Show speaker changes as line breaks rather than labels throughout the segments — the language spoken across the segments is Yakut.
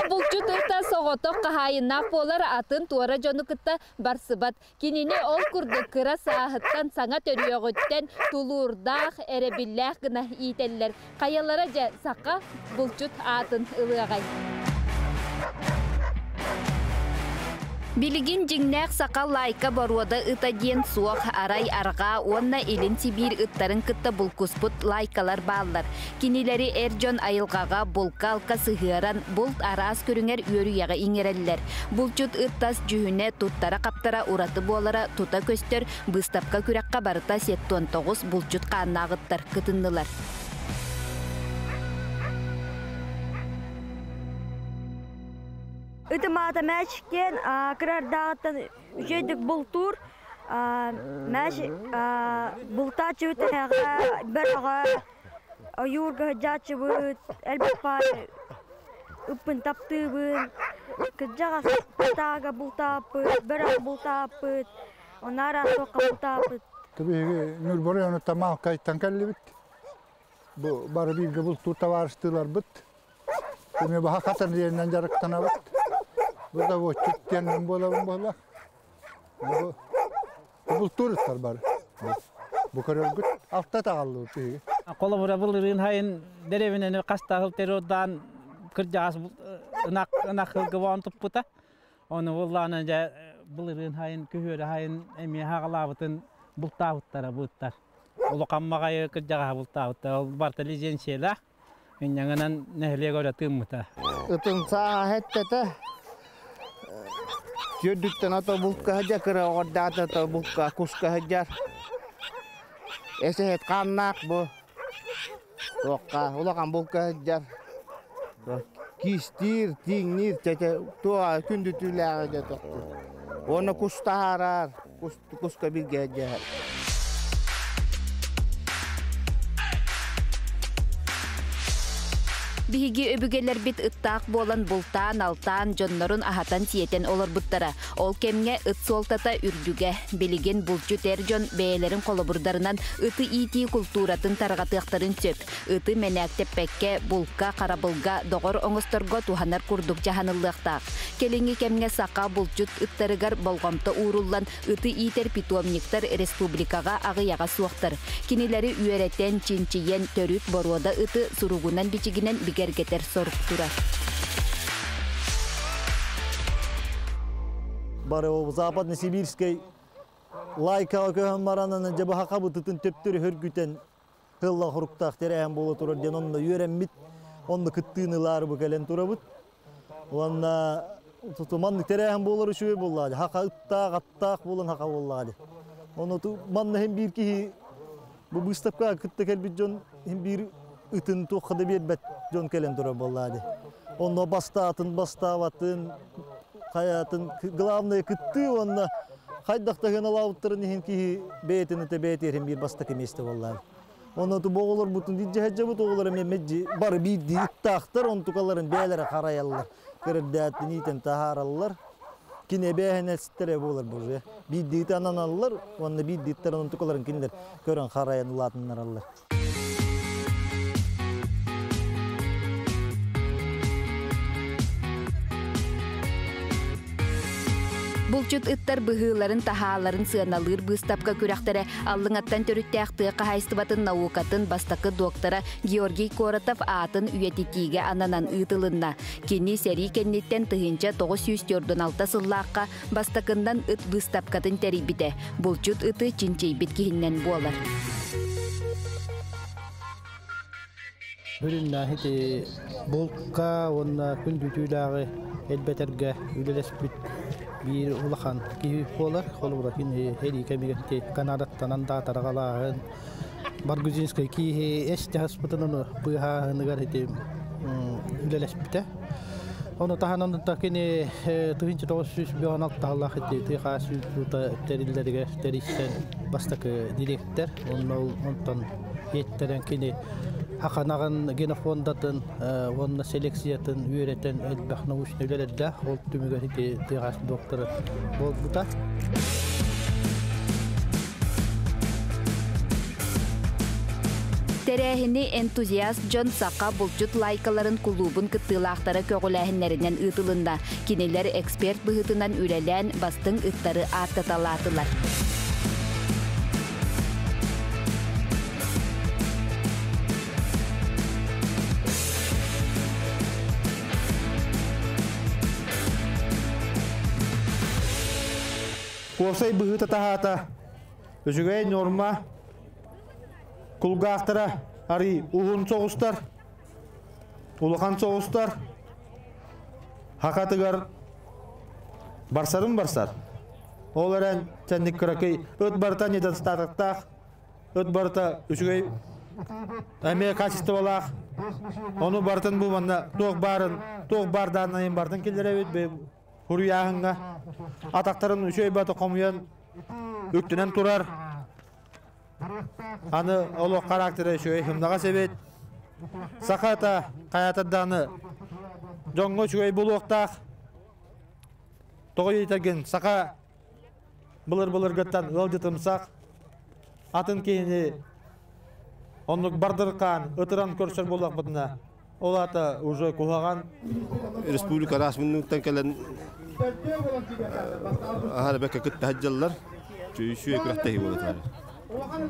Булчут ыта соҕотох хаһаайыннаах буолар атын туора дьону кытта барсыбат. Кинини ол курдук кыра сааһыттан саҥа төрүөҕүттэн тулуурдаах, эрэбиллээх гына иитэллэр. Хайалара дьэ саха булчут аатын ылыаҕай? Билигин дьиҥнээх саха лайка боруода ыта диэн суох, арай арҕаа уонна Илин Сибиир ыттарын кытта булкуспут лайкалар бааллар. Кинилэри эр дьон айылҕаҕа булка-алка сыһыаран, булт араас көрүҥэр үөрүйэҕи иҥэрэллэр. Булчут ыт тас дьүһүнэ, туттара-хаптара ураты буолара тута көстөр, быыстапка күрэххэ барыта 79 булчут хааннаах ыттар кытыннылар.
Ытым аата Мэчикен кырардааҕыттан үчүгэйдик бултуур. Мэч бултааччыбыт эһэҕэ, бөрөҕө, ойуурга сылдьааччыбыт, элбэх баай ыппын таптыыбын. Кырдьаҕас таага бултааппыт, бөрөҕө бултааппыт, онно суохха бултааппыт.
Биһиги Ньурба районуттан Маалкайтан кэллибит. Бу бары бииргэ бултуур табаарыстыыларбыт. Эми баһа хатан диэнинэн дьарыктанабыт. Бу заводчик диэн буолабын буолла. Бу бултуур ыттар бары. Бу көрөргүт алта таҕаллыбыт биһиги.
Холобура былырыын хайын дэриэбинэни хастаһыл террордаан кырдьаҕас ынах ынах ылгыбаан туппута. Ону буллаана дьэ былырыын хайын күһүөрэ хайын эмиэ хаҕалаабытын бултаабыттара быыттар. Улахан баҕайы кырдьаҕаһа бултаабыттар. Ол барыта лицензиялаах. Инньэҥинэн нэһилиэк өрө тыыммыта.
Ытын сааһа эттэтэ. Түөрдүттэн ото булка сылдьар, кыра оҕордаата ото булка куска сылдьар. Эсэһит хааннаах бу. Туохха улахан булка сылдьар. Кистиир, тииҥниир, чэчэ туоҕа күндүтүүлээҕи дьэ тохтуур. Уонна кус таһаарар, кус куска билгэ сылдьар.
Биһиги өбүгэлэрбит ыттаах буолан бултаан-алтаан, дьоннорун аһатан-сиэтэн олорбуттара. Ол кэмҥэ ыт суолтата үрдүгэ. Билигин булчут эр дьон бэйэлэрин холобурдарынан ыты иитии култууратын тарҕатыахтарын сөп. Ыты мэнээктэппэккэ, булка, харабылга, доҕор оҥосторго туһанар курдук дьаһаныллыахтаах. Кэлиҥҥи кэмҥэ саха булчут ыттарыгар болҕомто ууруллан, ыты иитэр питомниктар республикаҕа аҕыйаҕа суохтар. Кинилэри үөрэтэн, чинчийэн, төрүт боруода ыты суругунан-бичигинэн бигэргэтэр сорук турар.
Бары Западно-Сибирскэй лайкаҕа көһөн баран, дьабаһаха бытытын төптөрү хөргүтэн тылла хоруктаах тэрээһин буола турар диэн онно үөрэммит, онно кыттыыны ылаары бу кэлэн турабыт. Уонна маннык тэрээһин буолар үчүгэй буоллаҕа дии. Хаха ыттаах, аттаах буолан хаха буоллаҕа дии. Ону манна иһин биир киһи бу быыстапкаҕа кытта кэлбит дьон иһин биир ытын туохха да биэрбэт дьон кэлэн турар буоллаҕа дии. Онно бастаатын, бастаабатын, хайатын, главное кыттыы уонна хайдах да сыаналаабыттарын иһин киһи бэйэтин ыта бэйэтигэр иһин биир бастакы миэстэ буоллаҕа. Онно бу оҕолорбутун илдьэ сылдьабыт оҕолор эмиэ мэлдьи бары биирдии ыттаахтар, онтукаларын бэйэлэрэ харайаллар, көрөрдөөхтүн иитэн таһаараллар. Кини эбээһинэстэрэ буолар бу Биирдиитэ ананаллар уонна биирдииттэр онтукаларын кинилэр көрөн харайан улаатыннараллар.
Булчут ыттар быһыыларын-таһааларын сыаналыыр быыстапка күрэхтэрэ Аллыҥаттан төрүттээх тыа хаһаайыстыбатын наукатын бастакы доктора Георгий Коротов аатын үйэтитиигэ ананан ыытылынна. Кини сэрии кэнниттэн 1946 сыллаахха бастакыннан ыт быыстапкатын тэрийбитэ. Булчут ыты чинчийбит киһиннэн буолар.
Бүрүннээхити булка уонна күн бүтүүлээҕи элбэтэргэ үлэлэспит биир улахан киһи буолар. Холобура кини сэрии кэмигэр Канадаттан андаатараҕалааһын, Баргузинскай кииһи эс дьаһаспытын ону быыһааһыныгар ити үлэлэспитэ. Ону таһынан кини 1996 сыллаах ити тыа института тэриллэригэр тэрийсэн бастакы дириэктэр. Онно онтон иэттэрэн кини Хаханаҕын генофондатын уонна селекциятын үөрэтэн элбэх научнай үлэлэрдээх. Ол түмүгэр ити тыаҕас доктора буолбута.
Тэрээһини энтузиаст дьон саха булчут лайкаларын кулуубун кыттыылаахтара көҕүлээһиннэринэн ыытылынна. Кинилэр эксперт быһыытынан үлэлээн бастыҥ ыттары ааттаталаатылар.
Уопсай быһыыта таһаата үчүгэй норма кулгаахтара арый уһун соҕустар, улахан соҕустар, хакатыгар барсарын барсар. Ол эрэн чэнник кыракый ыт барыта недостатоктаах, ыт барыта үчүгэй эмиэ качестволаах. Ону барытын бу манна туох баарын, туох баар дааннайын барытын киллэрэбит хуруйааһыҥҥа. Атахтарын үчүгэй бата хомуйан үктүнэн турар. Аны олох характера үчүгэй хымнаҕас эбит. Саха ата хайатардааны дьоҥҥо үчүгэй буолуохтаах. Тоҕо диэтэргин саха былыр-былыргыттан ыалдьытымсах, атын киһини оннук бардыркаан, ытыран көрсөр буоллахпытына, ол аата уже куһаҕан.
Республика араас муннуктан кэлэн аһара бэккэ кытта сылдьаллар. Үчүгэй күрэхтэһии буолар.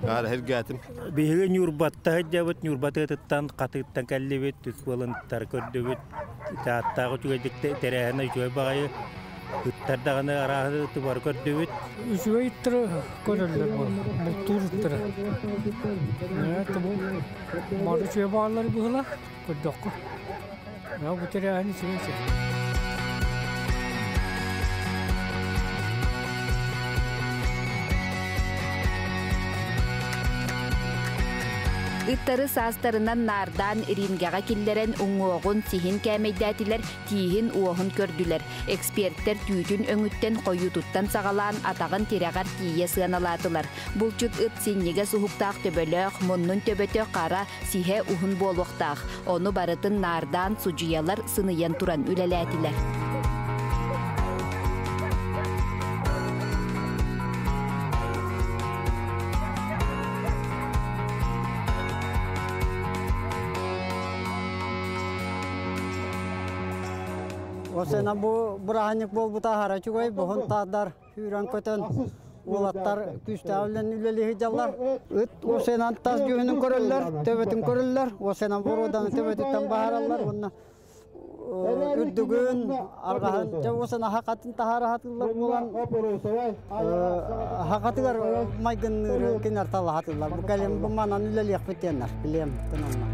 Аара эргээтим.
Биһиги Ньурбатта сылдьабыт, Ньурба тыатыттан, хатыыттан кэллибит, үс буолан ыттары көрдүбүт. Тааттаах үчүгэйдик тэрээһинэ үчүгэй баҕайы. Ыттар даҕаны арааһы ыты бары көрдүбүт.
Үчүгэй ыттары көрөллөр бу, бултуур ыттары. Это бу мары үчүгэй бааллар быһыла көрдөххө. Бу тэрээһин үчүгэй.
Ыттары саастарынан наардаан рингэҕэ киллэрэн уҥуоҕун, сиһин кээмэйдээтилэр, тииһин уоһун көрдүлэр. Эксперттэр түүтүн өҥүттэн хойуутуттан саҕалаан атаҕын тирэҕэр тиийэ сыаналаатылар. Булчут ыт синньигэс уһуктаах төбөлөөх, муннун төбөтө хара, сиһэ уһун буолуохтаах. Ону барытын наардаан судьуйалар сыныйан туран үлэлээтилэр.
Осена бу бырааһынньык буолбута хара чугай боһун таардар хүүрэн көтөн уолаттар күүстээҕүлэн үлэлиһи дьаллар. Ыт осенан тас дьүһүнүн көрөллөр, төбөтүн көрөллөр, осенан боруоданы төбөтүттэн баһараллар, уонна үрдүгүн, арҕаһын, дьэ осена хакатын таһаара хатыллар буолан, хакатыгар майгынныыры кинер талаһатыллар. Бу кэлин бу манан үлэлиэхпит диэннэр, билиэм тынанна.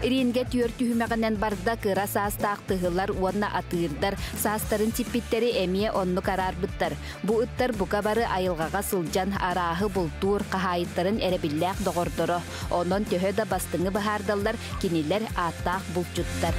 Рингэ түөр түһүмэҕинэн барда кыра саастаах тыһылар уонна атыырдар саастарын сиппиттери эмиэ оннук араарбыттар. Бу ыттар бука бары айылҕаҕа сылдьан арааһы бултуур хаһаайыттарын эрэбиллээх доҕордоро. Онон төһө да бастыҥы быһаардаллар кинилэр ааттаах булчуттар.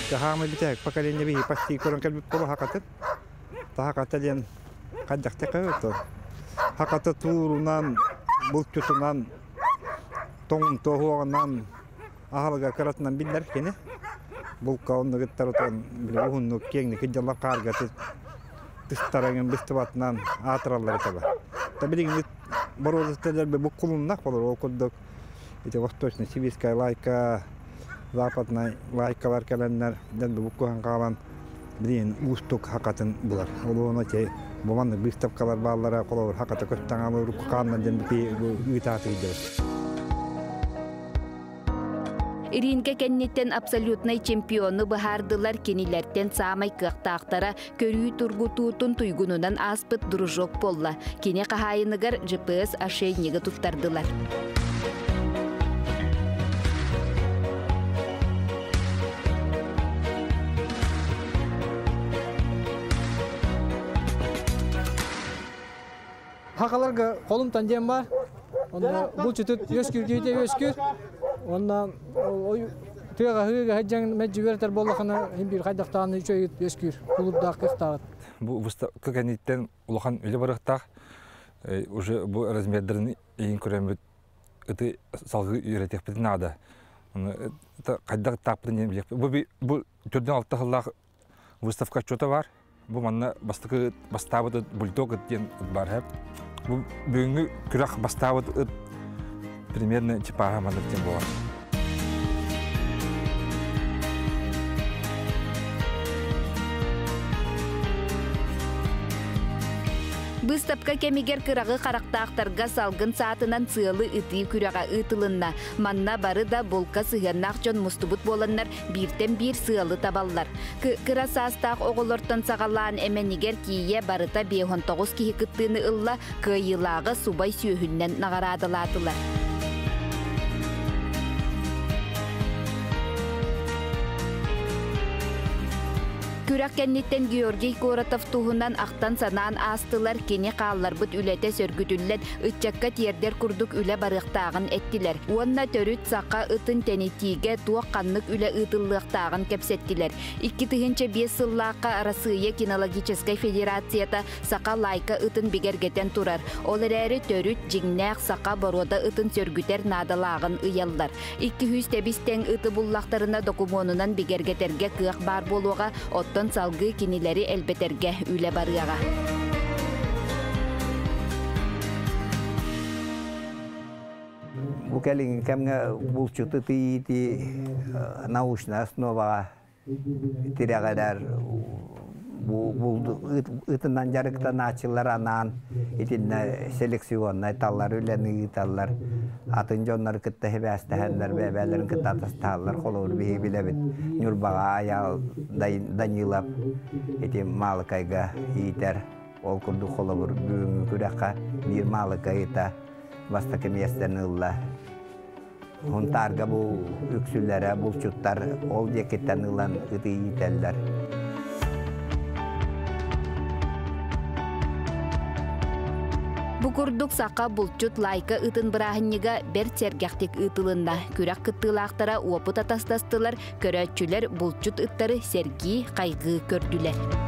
Хаамы битек поколение би почти көрөн кэлбит болу хакаты. Та хаката диэн хаддахта кыбыт. Хаката туурунан, булчутунан, тоҥ тоһуоҕунан, аһалыга кыратынан биллэр кини. Булка оннугуттар отон биле уһуннук киэҥник кыдьаллар хаарга тыстараңын быстыбатынан аатыраллар таба. Та билигин боруодаттар бу кулуннах болор ол курдук ити восточно-сибирская лайка, западная лайкалар кэлэннэр дэн бу кухан хаалан билигин уустук хакатын булар. Олуона те буманны выставкалар бааллара колор хаката көстаңалы руккааннан ден бити ыытааты идебит.
Рингэ кэнниттэн абсолютнай чемпиону быһаардылар кинилэртэн саамай кыахтаахтара көрүү тургутуутун туйгунунан ааспыт дружок буолла. Кини хаһаайыныгар GPS ошейниги туттардылар.
Хакаларга колумтан диэн бар. Онно булчутут өскүр кейде өскүр. Онна тыага хыга хаджан мәҗбүртер боллахана хим бир хайдактааны үчөй өскүр. Кулурдаак кыхтаат.
Бу выставка кэнниттэн улахан үлэ барыахтаах. Уже бу размердарын иин көрөммүт ыты салгыы үөрэтиэхпитин наада. Хайдах ыттаахпытын диэн билиэхпит. Бу бу төрдүн алта сыллаах выставка отчета бар. Бу манна бастакы бастаабыт ыт бульдог ыт диэн ыт бар хэп. Бу бүгүҥҥү күрэх бастаабыт ыт примерно типаһа маннык диэн буолар.
Быыстапка кэмигэр кыраҕы харахтаахтарга салгын саатынан сыалы ытыы күрэҕэ ыытылынна. Манна бары да булка сыһыаннаах дьон мустубут буоланнар бииртэн биир сыалы табаллар. Кыра саастаах оҕолортон саҕалаан эмэнигэр тиийэ барыта 59 киһи кыттыыны ылла, кыайыылааҕы субай сүөһүннэн наҕараадалаатылар. Күрэх кэнниттэн Георгий Коротов туһунан ахтан-санаан аастылар, кини хаалларбыт үлэтэ сөргүтүллэн, ыччакка тиэрдэр курдук үлэ барыахтааҕын эттилэр уонна төрүт саха ытын тэнитиигэ туох-ханнык үлэ ыытыллыахтааҕын кэпсэттилэр. 2005 сыллаахха Арассыыйа кинологическай федерацията саха лайка ытын бигэргэтэн турар. Ол эрээри төрүт, дьиҥнээх саха боруода ытын сөргүтэр наадалааҕын ыйаллар. 200 тэбис-тэҥ ыты буллахтарына докумуонунан бигэргэтэргэ кыах баар буолуоҕа, оттон салгыы кинилэри элбэтэргэ үлэ барыаҕа.
Бу кэлиҥҥи кэмҥэ булчуту тиийии научнай основаҕа тирэҕирэр ытынан дьарыктанааччылар анаан итиннэ селекционнай таллар үлэни ыыталлар атын дьоннору кытта сибээстэһэллэр бэйэлэрин кытта атастаһаллар холобур биһиги билэбит Ньурбаҕа Айаал Данилов ити Маалыкайга иитэр ол курдук холобур бүгүҥҥү күрэххэ биир Маалыкай ыта бастакы миэстэни ылла Хунтаарга бу үксүлэрэ булчуттар ол диэкиттэн ылан ыты иитэллэр.
Бу курдук саха булчут лайка ытын бырааһынньыга бэрт сэргэхтик ыытылынна. Күрэх кыттыылаахтара уопут атастастылар, көрөөччүлэр булчут ыттары сэргии, хайгыы көрдүлэр.